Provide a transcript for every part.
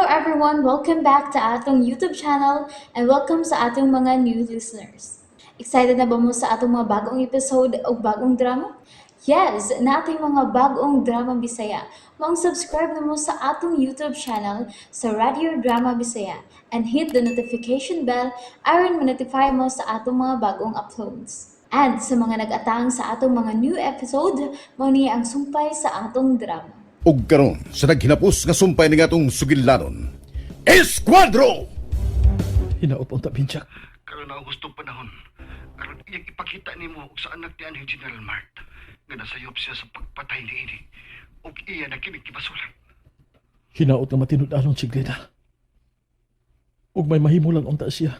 everyone! Welcome back to atong YouTube channel and welcome sa atong mga new listeners. Excited na ba mo sa atong mga bagong episode o bagong drama? Yes, nating mga bagong drama Bisaya. Maong subscribe na mo sa atong YouTube channel sa Radio Drama Bisaya and hit the notification bell aron ma-notify mo sa atong mga bagong uploads. And sa mga nag-atang sa atong mga new episode, mao ni ang sumpay sa atong drama. Ug karon sa naghinapos nga sumpay ning atong sugilanon. Esquadro! Hinaot unta, Binchak. Karon na ang hustong panahon. Aron iyang ipakita nimo og sa anak ni anhing General Mart nga nasayop siya sa pagpatay niini ug iya na kini gibasura. Hinaot nga matinud-anon si Gleda. Ug may mahimo lang unta siya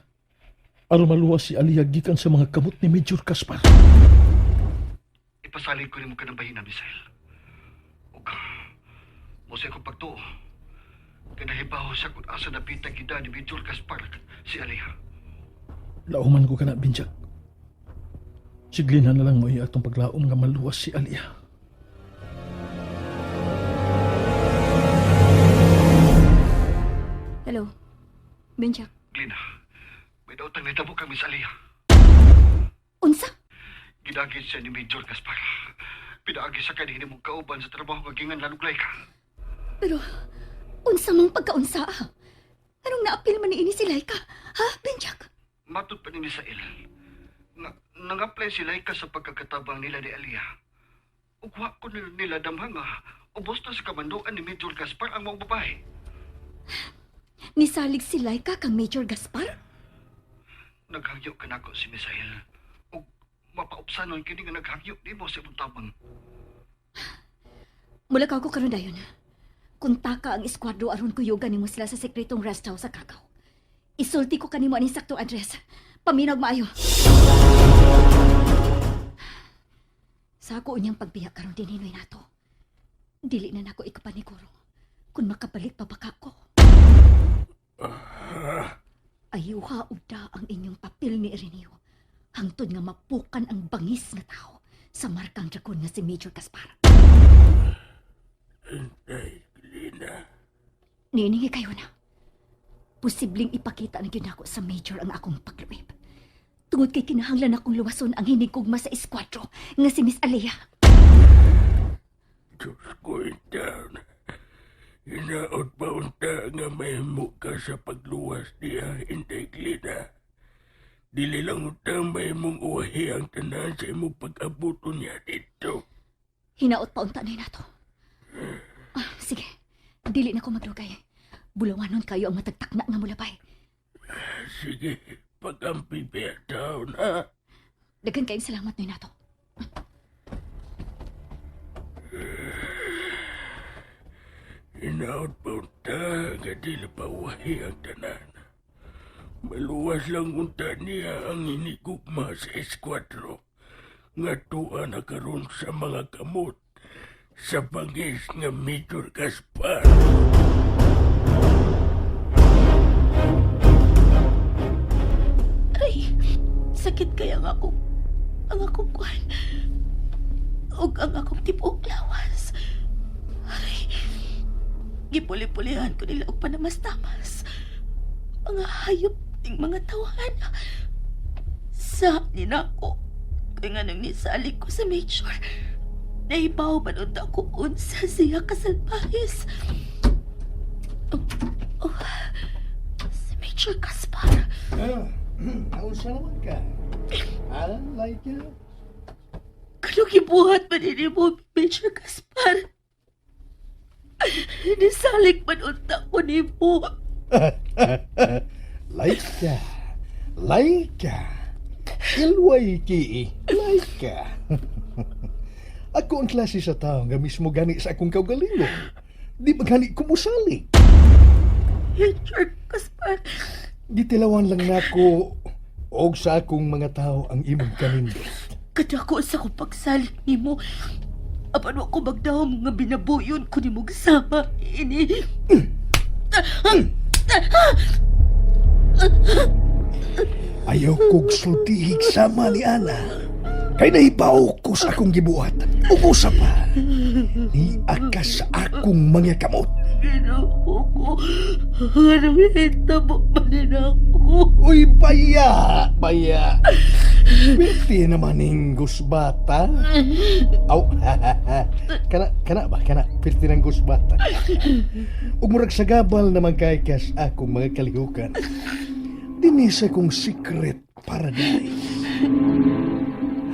aron maluwas si Aliyah gikan sa mga kamot ni Major Caspar. Ipasalig ko nimo kanang bahina, Misael. Ug mo sa akong pagtuo kay nahibaw siya kung asa napita gida ni Major Gaspar si Aliyah. Lauman ko kana, Binchak. Si Glena na lang mo atong paglaom nga maluwas si Aliyah. Hello. Benchak. Glina, may daotang nitabo kang Miss Aliyah. Unsa? Gidagit siya ni Major Gaspar. Pinaagi sa kanhin mong kauban sa trabaho nga gingan lanuglay ka. Pero unsa mang pagkaunsa? Ah? Anong naapil man niini si Laika? Ha, Benchak? Matod pa ni Misael nga nang-apply si Laika sa pagkakatabang nila ni Aliyah. Ug wa ko nila damha nga ubos na sa kamanduan ni Major Gaspar ang mga babae. Nisalig si Laika kang Major Gaspar? Naghagyo ka nako si Misael. Ug mapaupsanon kini nga naghagyo nimo sa imong tabang. Mula ka ko karon dayon. Kuntaka ang eskwadro aron kuyugan nimo sila sa sekretong rest house sa Kakao. Isulti ko kanimo ani saktong address. Paminaw maayo. Sa ako unyang pagbiya karon dininoy nato. Dili na nako ikapaniguro kung makabalik pa baka ko. Ayuha ugda ang inyong papel ni Ireneo. Hangtod nga mapukan ang bangis nga tao sa markang dragon nga si Major Gaspar. Ay, Lina. Niiningi kayo na. Posibleng ipakita na gyud nako sa Major ang akong pagluib. Tungod kay kinahanglan akong luwason ang hinigugma sa eskwadro nga si Miss Alea. Diyos ko down. Hinaot pa unta nga mahimo ka sa pagluwas niya, Inday Glina. Dili lang unta mahimong uwahi ang tanan sa imong pag-abot niya dito. Hinaot pa unta na nato. Ah, sige, dili na ko magdugay. Bulawanon kayo ang matagtakna nga mulabay. Sige, pag-ampi ba down, ha? Daghan kayong salamat na nato. Hinaot pa unta nga dili pa uwahi ang tanan. Maluwas lang unta niya ang hinigugma sa eskwatro nga tuwa na karon sa mga kamot sa bangis nga Major Gaspar. Ay, sakit kaya ang akong kuan. Ug ang akong tibuok lawas. Aray, gipuli-pulihan ko nila og panamas-tamas. Mga hayop ning mga tawahan. Sa ni nako, kay nga nang nisalig ko sa major. Naibaw man unta ko unsa siya kasalpahis. Oh, oh, si Major Gaspar. Ah, nausa naman ka. Ah, like ya. Kanong gibuhat man ini mo, Major Gaspar? Nisalig man unta ko nimo. Laika. Laika. L-Y-K-E. Laika. Ako ang klase sa tao nga mismo gani sa akong kaugalingon. Di ba gani kumusali? Major Gaspar, Gitilawan lang nako og sa akong mga tao ang imong kanindot. kadako sa akong pagsalig nimo. Apan wa ko magdahom nga binabuyon ko nimo sama ini. Ayaw kog sultihig sama ni Ana. Kay nahibaw ko sa akong gibuhat. Ug usa pa. Ni akas sa akong mga kamot. Ginoo ko. Anong nahitabo ba din ako? Uy, baya! Baya! Pwede naman ning gusbata. Aw, kana, kana ba? Kana, pwede ng gusbata. Ug murag sa gabal naman kay kas akong mga kalihukan. Dinhi sa kong secret paradise.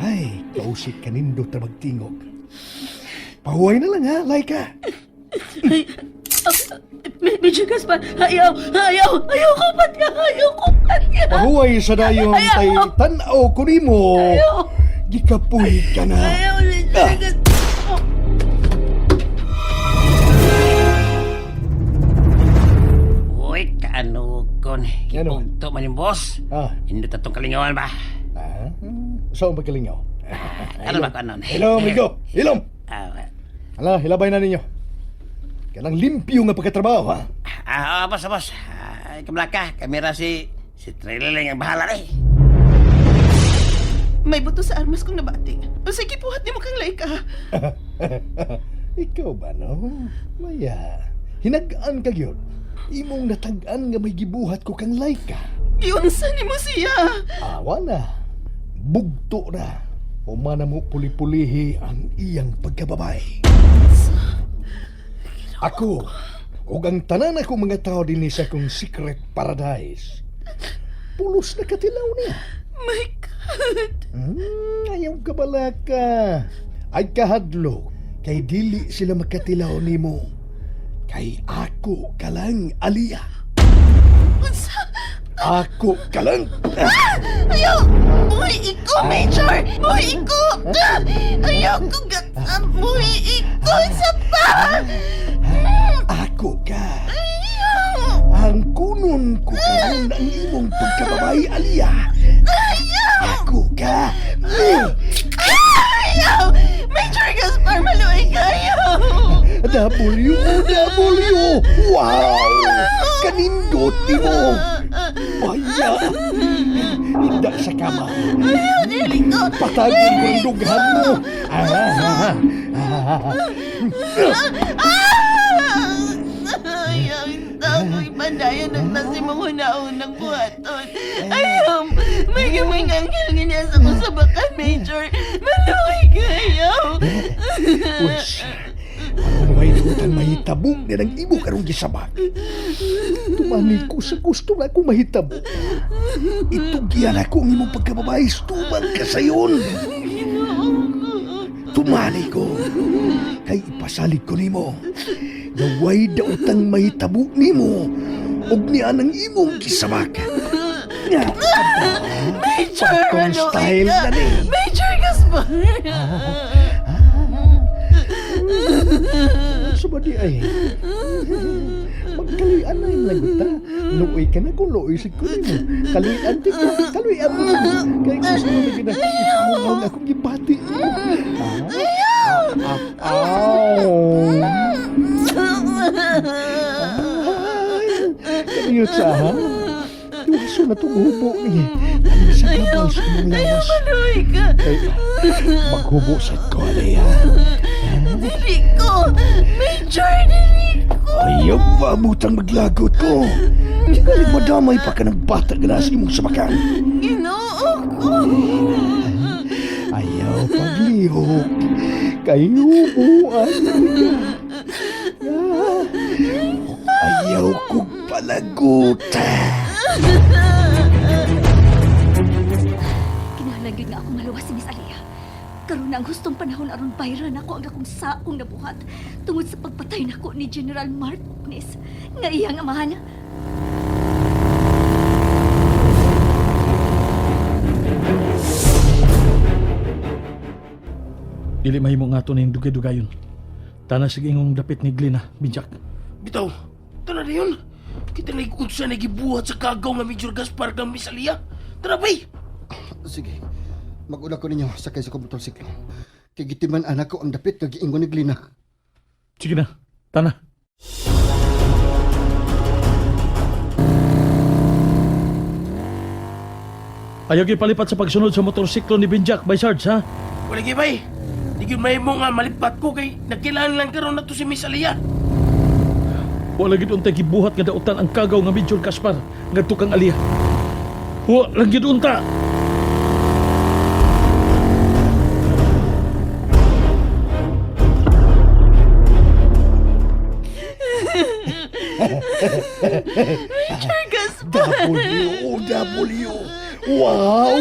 Ay, kausik kanindot na magtingog. Pahuway na lang ha, Laika. Ay, Major Gaspar, ayaw, ayaw, ayaw ko pat ka, ayaw ko pat ka. Pahuway sa dayon kay tan-aw ko nimo. Ayaw, Gikapoy ka na. ayaw, Major Gaspar. Uy, kaano kon. Ano? Ito man yung boss. Ah, Hindi tatong kalingawan ba? ah, saan pagkalingaw? Ano ba kanon? Hilom, amigo! Hilom! Ah, Hala, hilabay na ninyo. Kanang limpyo nga pagkatrabaho, ha? ah, oh, boss, boss. Ah, kablaka, kamera si si Trailer lang ang bahala eh. May buto sa armas kong nabati. O sige, puhat ni mo kang laika. Ikaw ba, no? Maya, hinagaan ka gyud. Imong natag-an nga may gibuhat ko kang Laika. Giunsa ni mo siya. Awa na. Bugto na. Humana mo puli-pulihi ang iyang pagkababay. Ako, ug ang tanan ako mga tao dinhi sa akong secret paradise. Pulos na katilaw niya. My God. Ayaw ka balaka. Ay kahadlo, kay dili sila makatilaw nimo. Kay ako ka lang, Aliyah. Unsa? Ako ka lang. Ayaw! Buhi iko, Major! Buhi iko! Ayaw ko Buhi iko sa pa! Ako ka. Ayaw! Ang kunon ko karon ang imong pagkababay, Aliyah. Ako ka. Ayaw! Major Gaspar, maluoy kayo! W, W. Wow! Kanindot nimo. Baya. Hinda sa kama. Ayaw, dili ko! Patagin ko ang dughan mo. Ah, ah, ah, ah. Ayaw, hindi ako ipandayan ng nasi mong una-unang buhaton. Ayaw! May gamay anghel nga niya sa kong sabakan, Major! Maluoy kayo! Wes, aron may dutan mahitabong na ng imo karong gisabak. Tumani ko sa gusto na akong mahitabo. Itugyan ako ang imong pagkababay, tumang ka sayon. Tumani ko, kay ipasalig ko nimo. Gaway daotang mahitabo nimo, ug niya ang imong gisabak. Major, Bagong maluoy style ka! na ni. Major Gaspar! Sa ba di ay? Magkaluyan na yung lagot ta. Luoy ka na kung luoy sa kunin mo. Kaluyan di ka. Kaluyan mo. Kaya gusto mo na ginahawag akong gibati mo. Ah, ah, aw. Ay, kaniyot sa ha? Iwaso na itong hubo ni. Ano sa kabal sa imong Ayaw, lawas? maluoy ka! Ay, maghubo sa ko, Alea. Dili ko! Major, dili ko! Ayaw ba butang maglagot ko? Galing madamay pa ka ng bata nga nasa imong samakan. Ginoo ko! Ayaw paglihok. Kayubuan ka. Ayaw kong palagot. Kinahanglan gyud nga ako maluwas si Miss Aliyah. Karon na ang hustong panahon aron bayran ako ang akong saong nabuhat tungod sa pagpatay nako ni General Mark Uknes nga iyang amahan. Dili mahimo nga ato ning dugay-dugayon. Tana sige ingong dapit ni Glina, Binjak. Bitaw, tara na yun. Kita na unsa na gibuhat sa kagaw nga Major Gaspar kang Miss Aliyah. Tara, bay! Sige, mag-una ko ninyo sakay sa kong motorsiklo. Kay gitiman anak ko ang dapit nga giingon ni Glina. Sige na, tana. Ayaw gyud palipat sa pagsunod sa motorsiklo ni Binjak by Sarge, ha? Wala gyud, bay. Di gyud mahimo nga malipat ko kay nagkailangan lang karon na to si Miss Aliyah. Wala gid untay gibuhat nga dautan ang kagaw nga Major Gaspar ngadto kang Aliyah. Wa lang gid unta. Major Gaspar! W, W. Wow!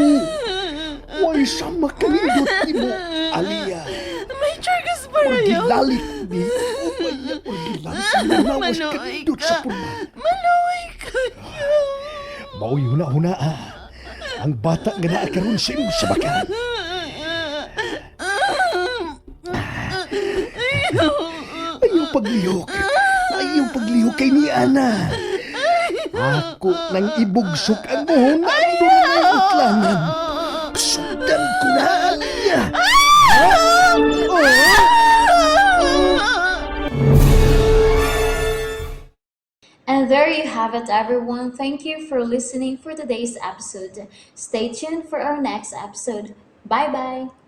Way sama kanindot nimo, Aliyah. Major Gaspar, ayaw! Orgilalik ni. Ubaya, orgilalik. Manawas Maluoy kanindot ka. sa purma. Maluoy kayo! Mao'y huna-huna ah. Ang bata nga naa karon sa imong sabakan. Ayaw paglihok. Ayaw paglihok kay ni Ana. Ako nang ibugsok ang buhon na ang dunay utlangan. Sundan ko na, Aliyah. And there you have it, everyone. Thank you for listening for today's episode. Stay tuned for our next episode. Bye bye.